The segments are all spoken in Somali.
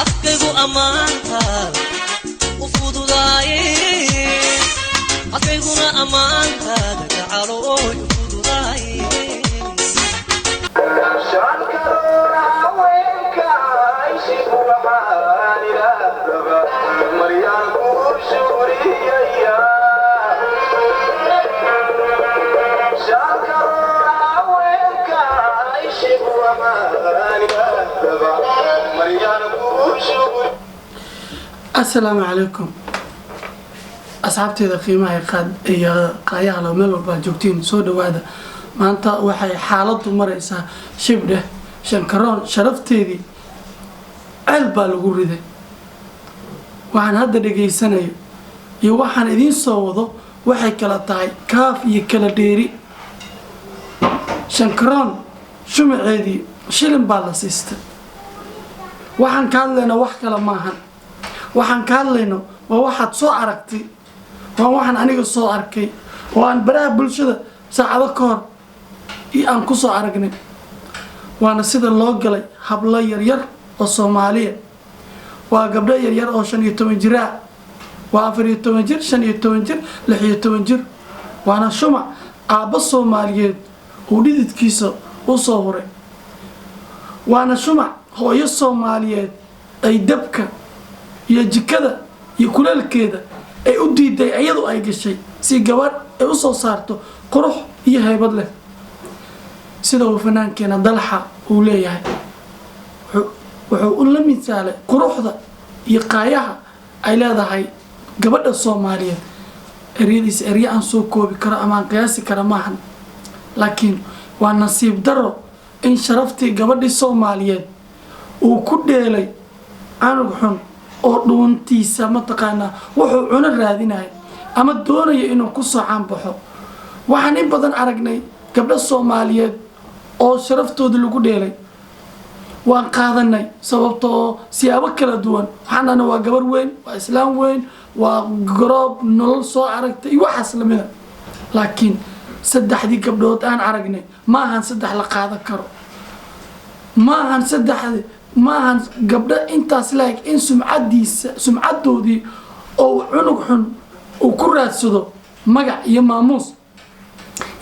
Afkaygu ammaantaada u fududaaye, afkayguna ammaantaada gacalooy u fududaaye. Shankaroon haweenka ishigu waxaan idhaahdaba maryaan kuu shuuriyaya. Shankaroon haweenka ishigu waxaan idhaahdaba maryaan kuu shuuri. Asalaamu calaykum, asxaabteeda qiimaha qaad iyo qaayaha loo, meel walba aad joogtiin, soo dhawaada. Maanta waxay xaaladdu maraysaa shibdheh. Shankaroon sharafteedii ceel baa lagu riday. Waxaan hadda dhegaysanayo iyo waxaan idiin soo wado waxay kala tahay kaaf iyo kala dheeri. Shankaroon shumaceedii shilin baa la siistay. Waxaan ka hadlayna wax kale maahan. Waxaan ka hadlayno waa waxaad soo aragtay, waa waxaan aniga soo arkay oo aan baraha bulshada saacado ka hor iyo aan ku soo aragnay, waana sida loo galay hablo yaryar oo Soomaaliya. Waa gabdho yaryar oo 15 jiraa, waa 14 jir, 15 jir, 16 jir. Waana shumac aabbo Soomaaliyeed uu dhididkiisa u soo huray, waana shumac hooyo Soomaaliyeed ay dabka iyo jikada iyo kuleelkeeda ay u diiday, iyadu ay gashay si gabadh ay u soo saarto qurux iyo haybad leh. Sida uu fanaankeena Dalxa uu leeyahay, wuxuu u la misaalay quruxda iyo qaayaha ay leedahay gabadha Soomaaliyeed. Eryadiisa eryo aan soo koobi karo ama aan qiyaasi kara maahan, laakiin waa nasiib daro in sharaftii gabadhii Soomaaliyeed uu ku dheelay canug xun oo dhuuntiisa mataqaanaa wuxuu cuno raadinaya ama doonaya inuu kusoo caanbaxo. Waxaan in badan aragnay gabdho Soomaaliyeed oo sharaftooda lagu dheelay. Waan qaadanay sababtoo siyaabo kala duwan. Waxaan dhahna waa gabar weyn, waa islaam weyn, waa garoob nolol soo aragtay iyo waxaas lamida. Laakiin saddexdii gabdhood aan aragnay ma ahan saddex la qaadan karo, ma ahan saddexdi, ma ahan gabdho intaas laeg in sumcadiisa, sumcaddoodii oo cunug xun uu ku raadsado magac iyo maamuus.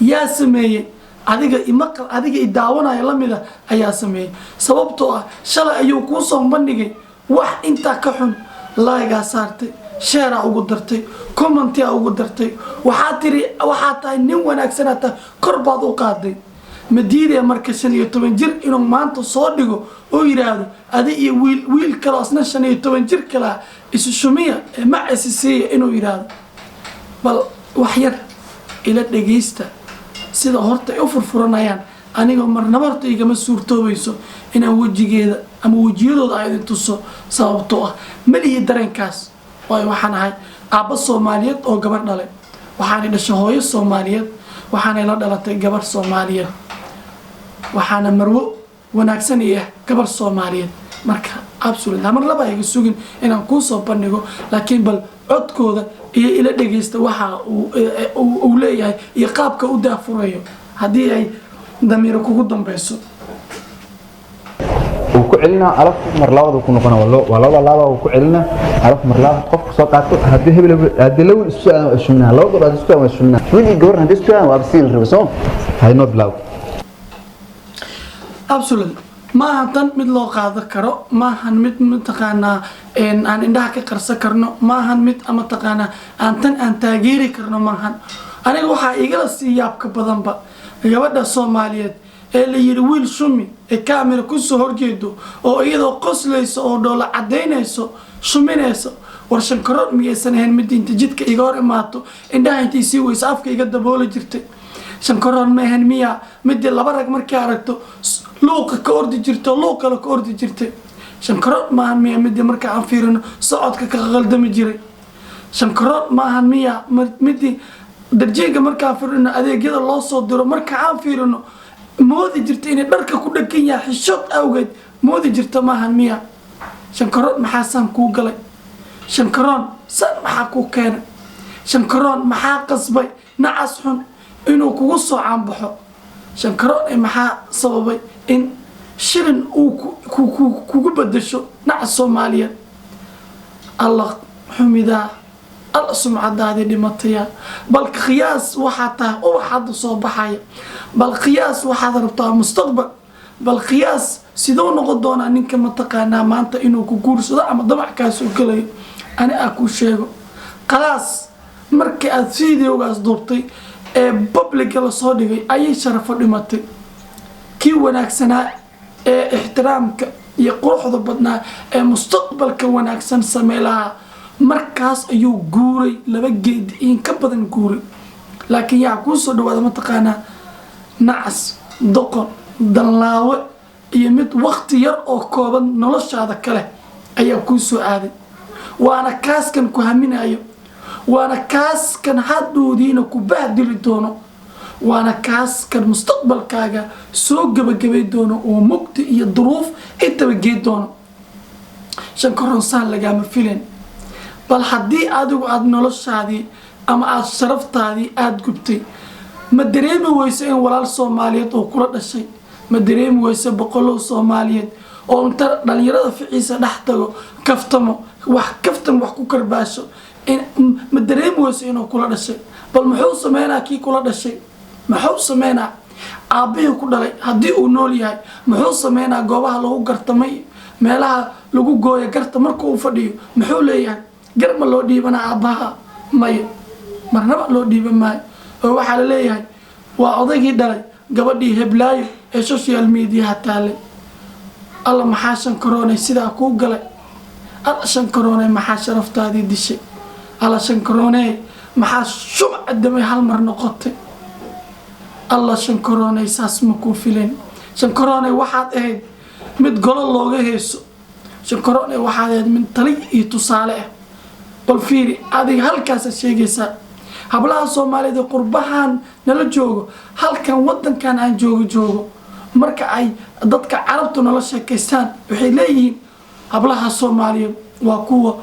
Yaa sameeyey? Adiga imaqal, adiga i daawanaya lamida ayaa sameeyey, sababtoo ah shalay ayuu kuu soo bandhigay wax intaa ka xun. Like-gaa saartay, share-aa ugu dartay, comment-iaa ugu dartay, waxaa tiri waxaa tahay nin wanaagsanaa tahay, kor baad u qaaday. Ma diidaya marka 15 jir inuu maanta soo dhigo oo yidhaahdo adi iyo wiil, wiil kaloo asna 15 jir kalaa isu shumiya ee mac isi siiya inuu yidhaahdo? Bal wax yar ila dhegaysta sida horta ay u furfuranayaan. Aniga marnaba horta igama suurtoobayso inaan wejigeeda ama wejiyadooda ay idin tuso, sababtoo ah malihi dareenkaas, waayo waxaan ahay aabbo Soomaaliyeed oo gabar dhalay, waxaanay dhashay hooyo Soomaaliyeed, waxaanay la dhalatay gabar Soomaaliyeed, waxaana marwo wanaagsan i ah gabar Soomaaliyeed. Marka absolute mar laba iga sugin inaan kuu soo bandhigo, laakiin bal codkooda iyo ila dhegaysta waxa uu leeyahay iyo qaabka u daafurayo haddii ay damiiro kugu dambeyso. Uu ku celinaa alaf mar labaad ku noqona, waa laba laaba uu ku celinaa alaf mar labaad. Qofku soo qaato haddii hebel hebel haddii laba wiil isku aadaan waa ishuminaa, laba gabdhood isku aadaan waa ishuminaa, wiil iyo gabar haddii isku aadaan waa sidii la rabay. Soo haynoo bilaaw. Absolute ma ahan tan mid loo qaadan karo, ma ahan mid mataqaanaa aan indhaha ka qarsan karno, ma ahan mid mataqaanaa aan tan aan taageeri karno maahan. Aniga waxaa igala sii yaabka badanba gabadha Soomaaliyeed ee la yidhi wiil shumi ee kaamira kusoo horjeedo oo iyadoo qoslayso oo dhoola cadaynayso shuminayso. War Shankaroon miyaysan ahayn mid inta jidka iga hor imaato indhaha intay sii weyso afka iga dabooli jirtay? Shankaroon ma ahayn miyaa midii laba rag markay aragto luuqa ka ordi jirto, luuq kale ka ordi jirtay? Shankaroon maahan miyaa midii marka aan fiirino socodka ka qaldami jiray? Shankaroon maahan miyaa midii darjiinka markaan fiirino adeegyada loo soo diro marka aan fiirino moodi jirta inay dharka ku dhagan yahay xishood awgeed moodi jirta? Maahan miya? Shankaroon maxaa saan kuu galay? Shankaroon san maxaa kuu keenay? Shankaroon maxaa qasbay nacas xun inuu kugu soo caanbaxo? Shankaroon ee maxaa sababay in Shilin uu kugu bedesho naca Soomaaliya. Alla xumidaa, alla sumcadaadii dhimataya. Bal qiyaas, waxaa tahay ubax hadda soo baxaya. Bal qiyaas, waxaad rabtaa mustaqbal. Bal qiyaas, siduu noqon doonaa ninka mataqaanaa maanta inuu ku guursado ama damac kaa soo gelayo? Ani aa kuu sheego, khalaas, markii aad videogaas duubtay ee publica lasoo dhigay ayay sharafo dhimatay. Kii wanaagsanaa ee ixtiraamka iyo quruxda badnaa ee mustaqbalka wanaagsan samey lahaa markaas ayuu guuray, laba geed in ka badan guuray. Laakiin yaa kuu soo dhawaada mataqaanaa? Nacas, doqon, danlaawe iyo mid wakti yar oo kooban noloshaada kale ayaa kuu soo aaday. Waana kaaskan ku haminayo, waana kaaskan hadhoodiina ku bahdili doono, waana kaaskan mustaqbalkaaga soo gebagabay doono oo mugdi iyo duruuf intaba gee doono. Shankaronsaan lagaama filan. Bal haddii adigu aada noloshaadii ama aada sharaftaadii aada gubtay, ma dareemi weyso in walaal Soomaaliyeed oo kula dhashay? Ma dareemi weyso boqolow Soomaaliyeed oo inta dhalinyarada ficiisa dhex tago, kaftamo, wax kaftan, wax ku karbaasho, ma dareemi weyso inuu kula dhashay? Bal muxuu sameynaa kii kula dhashay? Muxuu sameynaa aabbihii ku dhalay haddii uu nool yahay? Muxuu sameynaa goobaha lagu gartamay, meelaha lagu gooyo garta marka uu fadhiyo? Muxuu leeyahay? Gar ma loo dhiibanaa aabbaha? Maya, marnaba loo dhiiban maayo, oo waxaa la leeyahay waa odaygii dhalay gabadhii heblaayo ee social mediaha taallay. Alla, maxaa Shankaroonay sidaa kuu galay? Alla Shankaroonay, maxaa sharaftaadii dishay? Alla Shankarooney, maxaa shumac damay hal mar noqotay? Alla Shankaroonay, saas ma kuu filayn. Shankaroonay, waxaad ahayd mid golo looga heeso. Shankaroonay, waxaad ahayd mid tali iyo tusaale ah. Bal fiiri, adiga halkaasaad sheegaysaa hablaha Soomaaliyeed ee qurbahan nala joogo, halkan wadankan aan joogo. Marka ay dadka Carabtu nala sheekaystaan, waxay leeyihiin hablaha Soomaaliyeed waa kuwa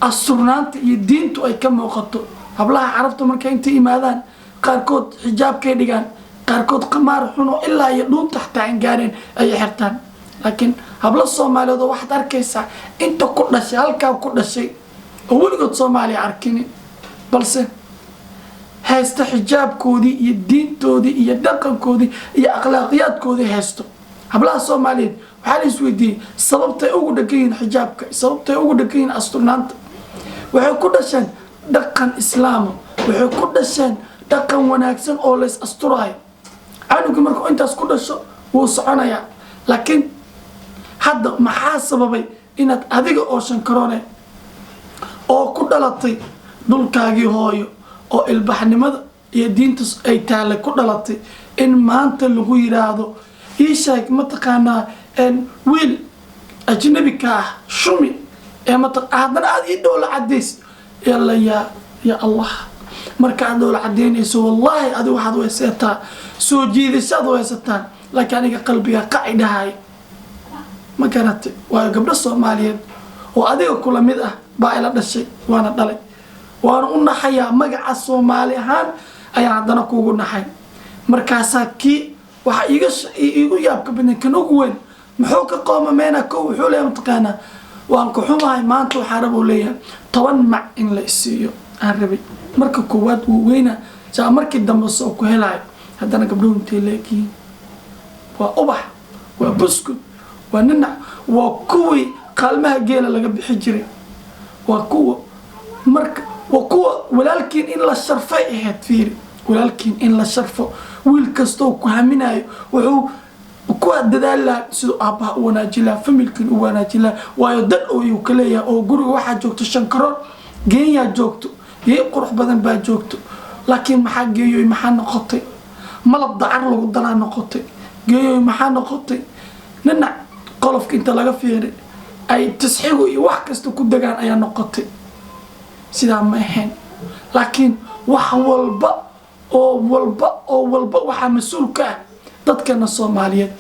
asturnaanta iyo diintu ay ka muuqato. Hablaha Carabta markay inta yimaadaan, qaarkood xijaabkay dhigaan, qaarkood qamaar xun oo ilaa iyo dhuunta xataa aan gaareen ayay xirtaan. Laakiin hablo Soomaaliyeed oo waxaad arkaysaa inta ku dhashay, halkaa ku dhashay, oo weligood Soomaaliya arkinin, balse haysta xijaabkoodii iyo diintoodii iyo dhaqankoodii iyo akhlaaqiyaadkoodii haysto. Hablaha Soomaaliyeed waxaa la isweydiiyey sababtay ugu dhegan yihiin xijaabka, sababtay ugu dhegan yihiin asturnaanta. Waxay ku dhasheen dhaqan Islaama, waxay ku dhasheen dhaqan wanaagsan oo lays asturaayo. Canugi markuu intaas ku dhasho wuu soconayaa. Laakiin hadda maxaa sababay inaad adiga oo Shankaroone oo ku dhalatay dhulkaagii hooyo oo ilbaxnimada iyo diinta ay taallay ku dhalatay, in maanta lagu yiraahdo ii sheeg, mataqaanaa, wiil ajnabi ka ah shumi ee haddana aada ii dhoola cadays? Yalla, yaa ya Allah, marka aad dhoola cadaynayso, wallaahi adi waxaad weyseetaa soo jiidashaad weysataan, laakiin aniga qalbiga qaci dhahay. Ma garatay? Waayo, gabdho Soomaaliyeed oo adiga kula mid ah baa ila dhashay, waana dhalay, waana u naxayaa. Magaca Soomaali ahaan ayaan haddana kuugu naxay. Markaasaa kii waxaa iiga iigu yaabka badan, kan ugu weyn, muxuu ka qoomameyna? Ko wuxuu leeyahay, mataqaanaa, waan ku xumahay, maanta waxaa raba, uu leeyahay, 10 mac in la isiiyo aan rabay. Marka koowaad wuu weynaa saa, markii dambe soo ku helaayo. Haddana gabdhuhu intay leegyihiin? Waa ubax, waa buskud, waa ninac, waa kuwii qaalmaha geela laga bixi jiray, waa kuwa marka, waa kuwa walaalkiin in la sharfay ahayd. Fiiri, walaalkiin in la sharfo. Wiil kastoo ku haminayo wuxuu ku dadaali lahaa siduu aabbaha u wanaaji lahaa, familkiin u wanaaji lahaa. Waayo, dan ooyuu ka leeyahay oo guriga waxaa joogto Shankaroon, geenyaa joogto, gee qurux badan baa joogto. Laakiin maxaa geeyoy? Maxaa noqotay? Malab dacar lagu daraa noqotay. Geeyoy, maxaa noqotay? Ninac qolofka inta laga fiiray ay tasxigu iyo wax kasta ku degaan ayaa noqotay. Sidaa ma ahayn. Laakiin wax walba oo walba oo walba waxaa mas-uul ka ah dadkana Soomaaliyeed,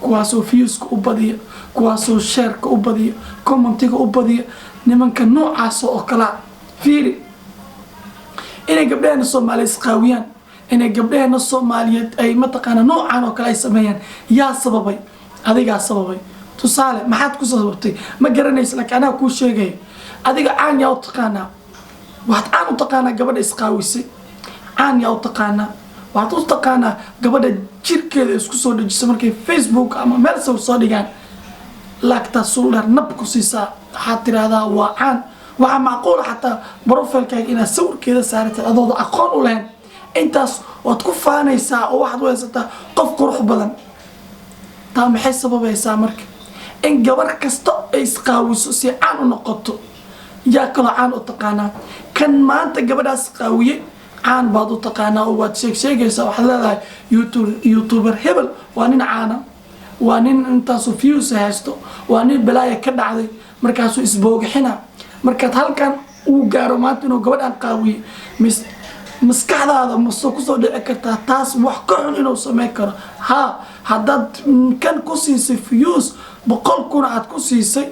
kuwaasoo viewska u badiya, kuwaasoo shareka u badiya, commentiga u badiya, nimanka noocaas oo kalaa. Fiiri, inay gabdhaheena Soomaaliyeed isqaawiyaan, inay gabdhaheena Soomaaliyeed ay mataqaana noocan oo kale ay sameeyaan, yaa sababay? Adigaa sababay. Tusaale, maxaad ku sababtay? Ma garanaysa, laakiin anaa kuu sheegaya. Adiga caan yaa u taqaanaa? Waxaad caan u taqaanaa gabadha isqaawisay. Caan yaa u taqaanaa? Waxaad u taqaanaa gabadha jirkeeda isku soo dhejisa. Markay Facebook ama meel sawir soo dhigaan, laagtaa suuldheer nab ku siisaa, waxaad tiraahdaa waa caan. Waxaa macquula xataa profile-kaaga inaad sawirkeeda saaratid adooda aqoon u lahayn. Intaas waad ku faanaysaa oo waxaad u haysataa qof qurux badan. Taa maxay sababaysaa marka? In gabar kasta ay isqaawiso si caan u noqoto. Yaa kaloo caan u taqaanaa? Kan maanta gabadhaas qaawiyey caan baad u taqaanaa oo waad sheeg sheegaysaa. Waxaad leedahay YouTuber hebel waa nin caana, waa nin intaasu views haysto, waa nin balaaya ka dhacday. Markaasuu isboogixina. Markaad halkan uu gaaro maanta inuu gabadhaan qaawiyey, mis maskaxdaada mase kusoo dhici kartaa taas wax ka xun inuu sameyn karo? Ha, haddaad kan ku siisay views 100,000 aad ku siisay,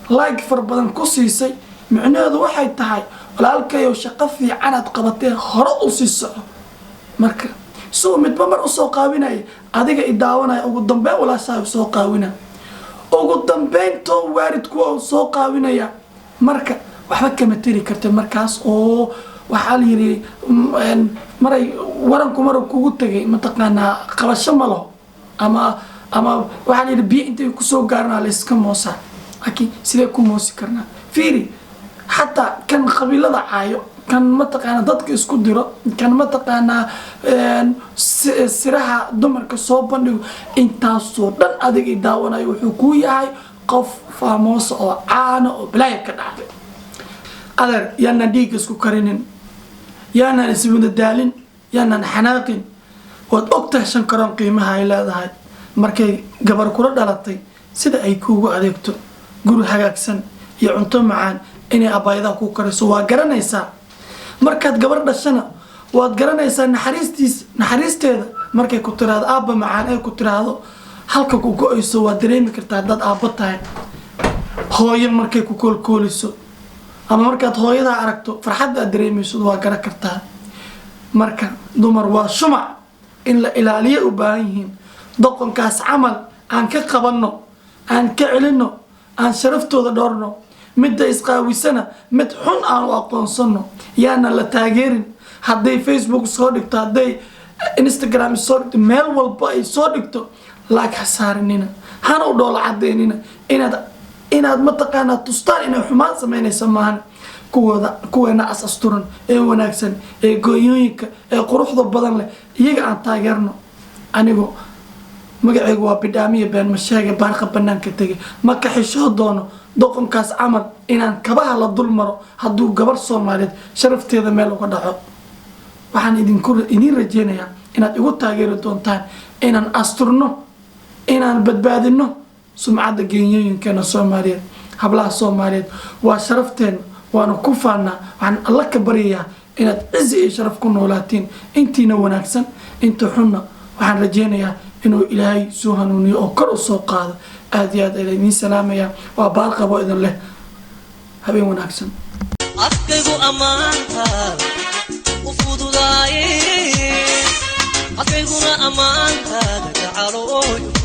like fara badan ku siisay, micnaheedu waxay tahay, walaalkayow, shaqo fiican aad qabatee, hore u sii soco. Marka si uu midba mar usoo qaawinaya, adiga i daawanaya, ugu dambeyn walaashaa soo qaawina, ugu dambayntoo waalidku soo qaawinaya. Marka waxba kama teri karta markaas. Oo waxaa la yidhi, maray waranku maru kugu tegay, mataqaanaa, qabasho ma laho. Ama waxaa la yidhi, biyo intay kusoo gaarnaa la iska moosaa. Laakiin sidee ku moosi karnaa? Fiiri, xataa kan qabiilada caayo, kan mataqaanaa dadka isku diro, kan mataqaanaa siraha dumarka soo bandhigo, intaasoo dhan adiga i daawanayo wuxuu kuu yahay qof faamoosa oo caana oo balaaya ka dhacday. Adeer, yaanaan dhiigga isku karinin, yaanaan iswadadaalin, yaanaan xanaaqin. Waad ogtahay Shankaroon qiimaha ay leedahay. Markay gabar kula dhalatay, sida ay kuugu adeegto, guri hagaagsan iyo cunto macaan inay abaayadaha ku kariso, waa garanaysaa. Markaad gabar dhashana, waad garanaysaa naxariistiis, naxariisteeda. Markay ku tiraahdo "aabba macaan" ay ku tiraahdo, halka ku go-ayso waad dareemi kartaa haddaad aabba tahay. Hooyo markay ku koolkooliso ama markaad hooyadaa aragto, farxadda aad dareemayso waa garan kartaa. Marka dumar waa shumac in la ilaaliyo u baahan yihiin. Doqonkaas camal aan ka qabanno, aan ka celinno, aan sharaftooda dhowrno. Midda isqaawisana mid xun aan u aqoonsano, yaana la taageerin. Hadday Facebook soo dhigto, hadday Instagram soo dhigto, meel walba ay soo dhigto, laag ha saarinina, hana u dhoola cadeynina. Inaad mataqaanaa tustaan inay xumaan sameynaysa maahan. Kuwooda, kuweena as asturan ee wanaagsan ee gooyooyinka ee quruxda badan leh, iyaga aan taageerno. Anigu magacaygu waa Bidhaamiya Beenmasheege, baarqa banaanka tegay. Ma ka xishoo doono doqonkaas camal inaan kabaha la dul maro hadduu gabar Soomaaliyeed sharafteeda meel uga dhaco. Waxaan idinku idiin rajeynayaa inaad igu taageeri doontaan inaan asturno, inaan badbaadino sumcadda geenyooyinkeena Soomaaliyeed. Hablaha Soomaaliyeed waa sharafteena, waana ku faanaa. Waxaan Alla ka baryayaa inaad cizi iyo sharaf ku noolaatiin, intiina wanaagsan. Inta xunna waxaan rajeynayaa inuu Ilaahay soo hanuuniyo oo kor u soo qaado. Aad iyo aad ayaan idiin salaamaya. Waa Baarqabo idin leh habeen wanaagsan. Afkaygu ammaantaada u fududaaye, afkayguna ammaantaada gacalo.